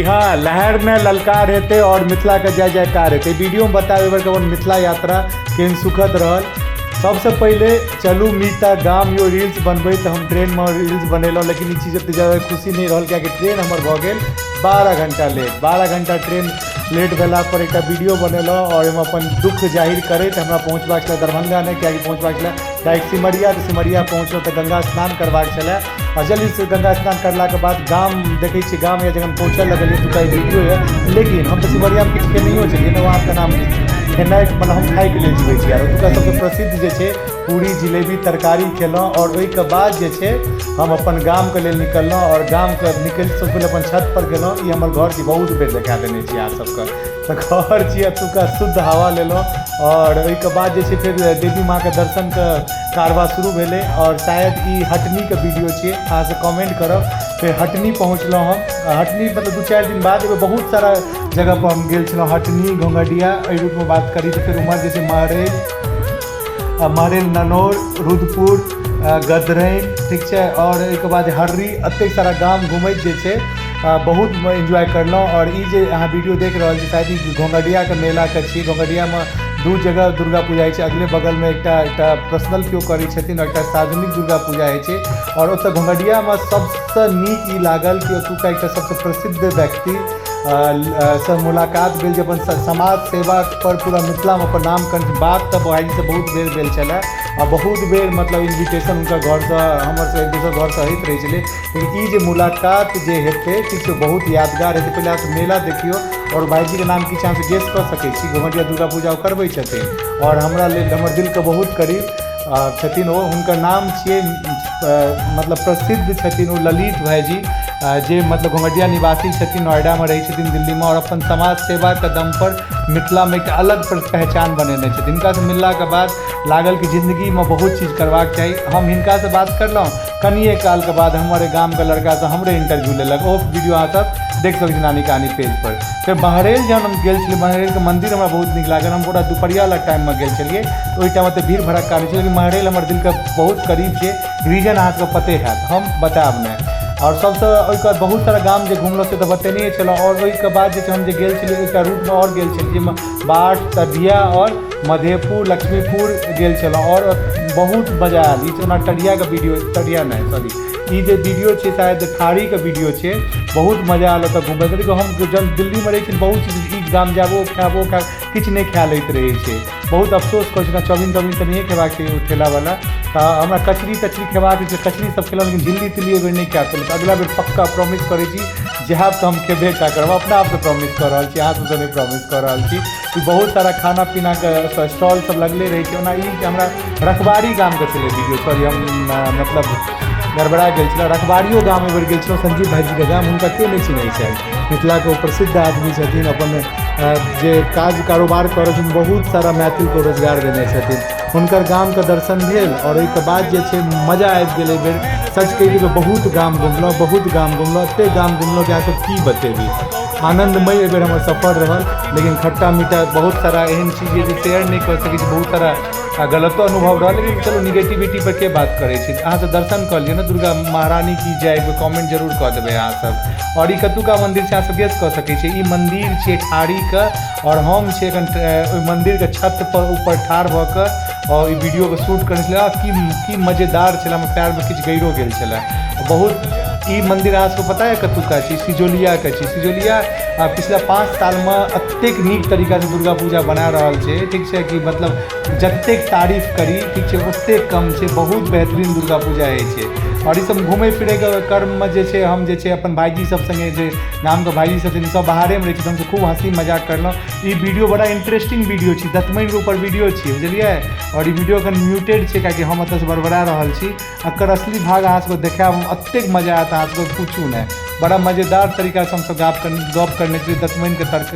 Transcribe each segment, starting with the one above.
जी हाँ, लहर में ललकार हेतै और मिथिला के जय जयकार हेतै। वीडियो में बताबे बर के अपन मिथिला यात्रा केहन सुखद रहल। सबसे पहिले चलू मीता गाम यो रील्स बनबै तऽ हम ट्रेन में रील्स बनेलहुँ, लेकिन ई चीज ओते ज्यादा खुशी नहीं रहल, कियाकि ट्रेन हमर भऽ गेल 12 घंटा लेट। 12 घंटा ट्रेन लेट भेला पर एकटा वीडियो बनेलहुँ और ओहिमे अपन दुख जाहिर करैत हमरा पहुँचबाक छलै दरभंगा नहि, कियाकि पहुँचबाक छलै डायरेक्ट सिमरिया। तऽ सिमरिया पहुँचलहुँ तऽ गंगा स्नान करबाक छलै और जल्दीसँ गंगा स्नान करलाके बाद गाम देखै छियै, गाम यऽ जखन पहुँचऽ लगलियै तऽ वीडियो यऽ, लेकिन हम तऽ सिमरियामे किछु खेनैयो छलियै ने, वहाँके नाम खेनाइ मतलब हम खाइके लेल जीबै छी। आर ओतुका सबसँ प्रसिद्ध जे छै पूरी जिलेबी तरकारी खेलहुँ और ओहिके बाद जे छै हम अपन गामके लेल निकललहुँ और गामके निकलि सबसँ पहिले अपन छतपर गेलहुँ। ई हमर घर छी, बहुत बेर देखा देने छी अहाँ सबके, तऽ घर छी, एतुका शुद्ध हवा लेलहुँ और ओहिके बाद जे छै फेर देवी माँके दर्शनके कारवा शुरू भेलै। और शायद ई हटनीके वीडियो छियै, अहाँसँ कमेंट करब। फेर हटनी पहुँचलहुँ हम, हटनी मतलब 2-4 दिन बाद एगो बहुत सारा जगहपर हम गेल छलहुँ, हटनी घोंघडिया एहि रूटमे बात करी तऽ फेर उम्हर जे छै महरैल, महरैल ननौर, रुदपुर, गदरैन, ठीक छै, और एहिके बाद हर्री, एतेक सारा गाम घुमैत जे छै बहुत एन्जॉय करलहुँ। और ई जे अहाँ वीडियो देख रहल छी शायद ई घोंघडियाके मेलाके छी। घोंघडियामे 2 जगह दुर्गा पूजा होइ छै, अगले बगलमे एकटा एकटा पर्सनल केओ करै छथिन और एकटा सार्वजनिक दुर्गा पूजा होइ छै। और ओतऽ घोंघडियामे सबसँ नीक ई लागल कि ओतुका एकटा सबसँ प्रसिद्ध व्यक्ति सँ मुलाकात भेल जे अपन समाज सेवा पर पूरा मिथिलामे अपन नाम कर बात तऽ भाइजीसँ बहुत बेर भेल छलै आ बहुत बेर मतलब इन्विटेशन हुनकर घरसँ हमर सब एक दोसर घरसँ होइत रहै छलै, लेकिन ई जे मुलाकात जे हेतै ठीक छै बहुत यादगार हेतै। पहिले अहाँ मेला देखियौ और भाइजीके नाम की छै अहाँ गेस कऽ सकै छी। घोंघडिया दुर्गा पूजा ओ करबै छथिन और हमरा लेल हमर दिलके बहुत करीब छथिन ओ, हुनकर नाम छियै मतलब प्रसिद्ध छथिन ओ ललित भाइजी, जे मतलब घोंघडिया निवासी छथिन, नोएडामे रहै छथिन दिल्लीमे, और अपन समाज सेवाके दमपर मिथिलामे एकटा अलग पहचान बनेने छथिन। हिनकासँ मिललाके बाद लागल कि जिन्दगीमे बहुत चीज करबाक चाही। हम हिनकासँ बात करलहुँ, कनिए कालके बाद हमर गामके लड़कासँ हमरे इंटरव्यू लेलक, ओ वीडियो अहाँ सब देख सकै छी नानी कहानी पेज पर। फेर बहरेल जहन हम गेल छलियै, बहरेलके मन्दिर हमरा बहुत नीक लागल। हम पूरा दुपहरियावला टाइममे गेल छलियै, ओहि टाइममे तऽ भीड़ भड़क्का नहि छै, लेकिन बहरेल हमर दिलके बहुत करीब छै। रीजन अहाँ सबके पते हैत, हम बतायब नहि। आओर सबसँ ओहिके बाद बहुत सारा गाम जे घुमलहुँ से तऽ बतेने छलहुँ। आओर ओहिके बाद जे छै हम जे गेल छलियै एकटा रूटमे आओर गेल छलियै जाहिमे बाट तबिया आओर मधेपुर लक्ष्मीपुर गेल छलहुँ और बहुत मजा आयल। ई ओना टरियाके वीडियो, टरिया नहि सॉरी, ई जे वीडियो छै शायद ठाढ़ीके वीडियो छै। बहुत मजा आयल ओतऽ घुमैके। देखियौ हम जब दिल्लीमे रहै छी बहुत चीज ई गाम जायब ओ खायब ओ खायब किछु नहि खाय लैत रहै छै, बहुत अफसोस करै छी। चाउमिन ताउमिन तऽ नहिए खेबाक छै ओ ठेलावला, तऽ हमरा कचरी तचरी खेबाक छै, कचरी सब खेलहुँ, लेकिन झिल्ली तिल्ली एहि बेर नहि खाय पेलहुँ। तऽ अगिला बेर पक्का प्रॉमिस करै छी जायब तऽ हम खेबे टा करब, अपना आपसँ प्रॉमिस कऽ रहल छी, अहाँ सबसँ नहि प्रॉमिस कऽ रहल छी। ई बहुत सारा खाना पीनाके स्टॉल सब लगले रहै छै। ओना ई हमरा रखबारी गामके छलै वीडियो, सॉरी हम मतलब गड़बड़ा गेल छलै। रखबारियो गाम एहि बेर गेल छलहुँ, संजीव भाइजीके गाम, हुनका केओ नहि चिन्है छनि, मिथिलाके ओ प्रसिद्ध आदमी छथिन, अपन जे काज कारोबार करै छथिन बहुत सारा मैथिलके रोजगार देने छथिन। हुनकर गामके दर्शन भेल आओर ओहिके बाद जे छै मजा आबि गेल। एहि बेर सच कहि दियौ बहुत गाम घुमलहुँ, बहुत गाम घुमलहुँ, एतेक गाम घुमलहुँ कि अहाँके की बतेबी। आनन्दमय एहि बेर हमर सफर रहल, लेकिन खट्टा मीठा बहुत सारा एहन चीज जे शेयर नहि कऽ सकै छी, बहुत सारा गलतो अनुभव रहल। लेकिन चलू निगेटिविटी पर के बात करै छी, अहाँ सब दर्शन कऽ लिअ ने दुर्गा महारानी की जय, एक बेर कमेंट जरूर कऽ देबै अहाँ सब। आओर ई कतुका मन्दिर छै अहाँ सब गेस कऽ सकै छी। ई मन्दिर छै ठाढ़ीके और हम छै एखन ओहि मन्दिरके छत पर ऊपर ठाढ़ भऽ कऽ और ई वीडियोके शूट करने छलै। की की मजेदार छलै, हमर पैरमे किछु गड़िओ गेल छलै बहुत। ई मन्दिर अहाँ सबके पता यऽ कतुका छी? सिजौलियाके छी। सिजौलिया पिछला 5 सालमे एतेक नीक तरीकासँ दुर्गा पूजा बना रहल छै, ठीक छै, कि मतलब जतेक तारीफ करी ठीक छै ओतेक कम छै। बहुत बेहतरीन दुर्गा पूजा होइ छै। आओर ई सब घुमै फिरैके क्रममे जे छै हम जे छै अपन भाइजी सब सङ्गे जे गामके भाइजी सब छथिन सब बाहरेमे रहै छै, हमसब खूब हँसी मजाक करलहुँ। ई वीडियो बड़ा इंटरेस्टिंग वीडियो छी, दतमनिके ऊपर वीडियो छियै, बुझलियै। आओर ई वीडियो एखन म्यूटेड छै कियाकि हम एतऽसँ बड़बड़ा रहल छी। एकर असली भाग अहाँ सबके देखायब हम, एतेक मजा आयत अहाँ सबके पूछू नहि। बड़ा मजेदार तरीकासँ हमसब गप करने छी दतमनिके तर्क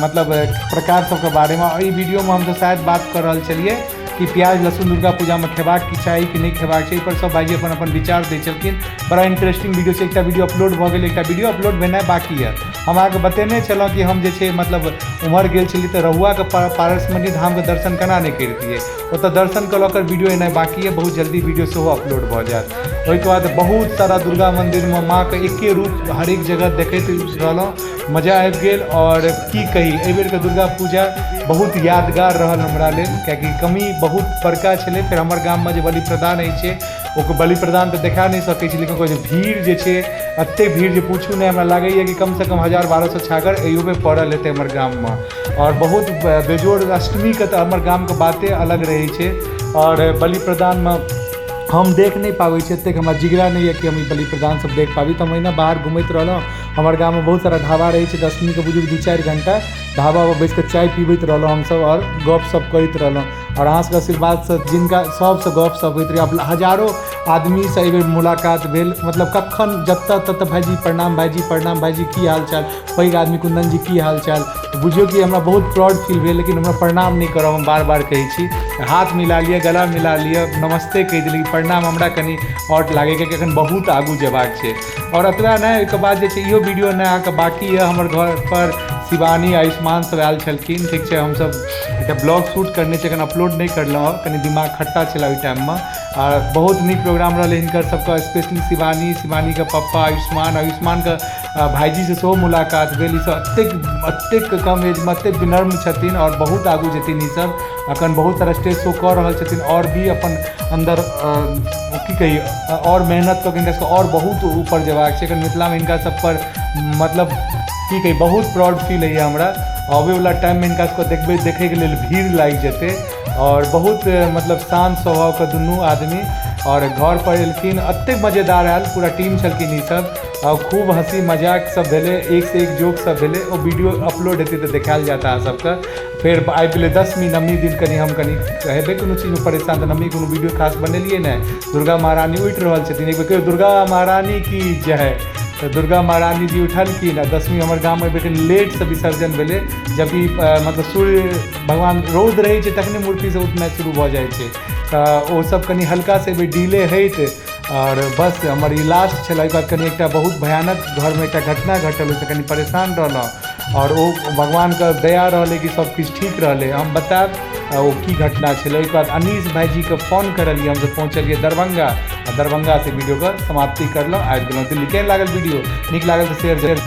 मतलब प्रकार सबके बारेमे। आओर ई वीडियोमे हमसब शायद बात कऽ रहल छलियै कि प्याज लहसुन दुर्गा पूजामे खेबाक की चाही कि नहि खेबाक चाही, पर सब भाइजी अपन अपन विचार दै छलखिन। बड़ा इंटरेस्टिंग वीडियो छै। एकटा वीडियो अपलोड भऽ गेल, एकटा वीडियो अपलोड भेनाइ बाकी यऽ। हम अहाँके बतेने छलहुँ कि हम जे छै मतलब उम्हर गेल छली तऽ रहुआके पारसमणि धामके दर्शन केना नहि करितियै। ओतऽ दर्शन कऽ लऽ कऽ वीडियो एनाइ बाँकी यऽ, बहुत जल्दी वीडियो सेहो अपलोड भऽ जायत। ओहिके बाद बहुत सारा दुर्गा मन्दिरमे माँके एके रूप हरेक जगह देखैत रहलहुँ, मजा आबि गेल। आओर की कही, एहिबेरके दुर्गा पूजा बहुत यादगार रहल हमरा लेल, कियाकि कमी बहुत बड़का छलै। फेर हमर गाममे जे बलि प्रदान होइ छै, ओकर बलि प्रदान तऽ देखा नहि सकै छी, लेकिन ओकर जे भीड़ जे छै, एतेक भीड़ जे पूछू नहि। हमरा लागैए कि कमसँ कम 1000-1200 छागर एहिओमे पड़ल हेतै हमर गाममे। आओर बहुत बेजोड़ अष्टमीके तऽ हमर गामके बाते अलग रहै छै। आओर बलि प्रदानमे हम देख नहि पाबै छी, एतेक हमरा जिगरा नहि यऽ कि हम ई बलि प्रदान सब देख पाबी। तऽ हम एहिना बाहर घुमैत रहलहुँ। हमर गाममे बहुत सारा ढाबा रहै छै, दशमीके बुझू 2-4 घण्टा ढाबापर बैसिकऽ चाय पीबैत रहलहुँ हमसब आओर गपशप करैत रहलहुँ। आओर अहाँ सबके आशीर्वादसँ जिनका सबसँ गपशप होइत रहै, हजारो आदमीसँ एहिबेर मुलाकात भेल। मतलब कखन जतऽ ततऽ भाइजी प्रणाम, भाइजी प्रणाम, भाइजी की हाल चाल, पैघ आदमी कुन्दन जी की हाल चाल। बुझियौ कि हमरा बहुत प्राउड फील भेल, लेकिन हमरा प्रणाम नहि करब, हम बार बार कहै छी, हाथ मिला लिअ, गला मिला लिअ, नमस्ते कहि देली, प्रणाम हमरा कनि ऑड लागै, कियाकि एखन बहुत आगू जेबाक छै। आओर एतबा नहि, ओहिके बाद जे छै इहो वीडियो नहि अहाँके बाँकी यऽ। हमर घर पर शिवानी आयुष्मान सब आयल छलखिन, ठीक छै। हमसब एकटा ब्लॉग शूट करने छी, एखन अपलोड नहि करलहुँ हँ, कनि दिमाग खट्टा छलै ओहि टाइममे। आ बहुत नीक प्रोग्राम रहलै हिनकर सबके, स्पेशली शिवानी, शिवानीके पप्पा आयुष्मान, आयुष्मानके भाइजीसँ सेहो मुलाकात भेल। ईसब एतेक एतेक कम एजमे एतेक विनम्र छथिन आओर बहुत आगू जेथिन ईसब। अखन बहुत सारा स्टेज शो कऽ रहल छथिन आओर भी अपन अन्दर की कही, आओर मेहनत कऽ के हिनका सबके आओर बहुत ऊपर जेबाक छै। एखन मिथिलामे हिनका सब पर मतलब की कही, बहुत प्राउड फील होइए हमरा। अबैवला टाइममे हिनका सबके देखबै, देखैके लेल भीड़ लागि जेतै। आओर बहुत मतलब शान्त स्वभावके दुनू आदमी। आओर घर पर एलखिन, एतेक मजेदार आयल, पूरा टीम छलखिन ईसब, आओर खूब हँसी मजाक सब भेलै, एक से एक जोक सब भेलै। ओ वीडियो अपलोड हेतै तऽ देखायल जायत अहाँ सबके। फेर आबि गेलै दशमी, नवमी दिन कनि हम कनि हेबै कोनो चीजमे परेशान, तऽ नवमी कोनो वीडियो खास बनेलियै नहि। दुर्गा महारानी उठि रहल छथिन, एक बेर कहियौ दुर्गा महारानी की जय। तऽ दुर्गा महारानी जी उठलखिन। आ दशमी हमर गाममे एहि बेर कनि लेटसँ विसर्जन भेलै, जबकि मतलब सूर्य भगवान रौद रहै छै तखने मूर्तिसँ उठनाइ शुरू भऽ जाइ छै, तऽ ओसब कनि हल्कासँ एहि बेर डिले होइत। आओर बस हमर ई लास्ट छलै। ओहिके बाद कनि एकटा बहुत भयानक घरमे एकटा घटना घटल, ओहिसँ कनि परेशान रहलहुँ। आओर ओ भगवानके दया रहलै कि सब किछु ठीक रहलै। हम बतायब ओ की घटना छलै। ओहिके बाद अनीश भाइजीके फोन करलियै, हमसब पहुँचलियै दरभंगा, आ दरभंगासँ वीडियोके समाप्ति करलहुँ, आबि गेलहुँ दिल्ली। केहन लागल वीडियो? नीक लागल तऽ शेयर।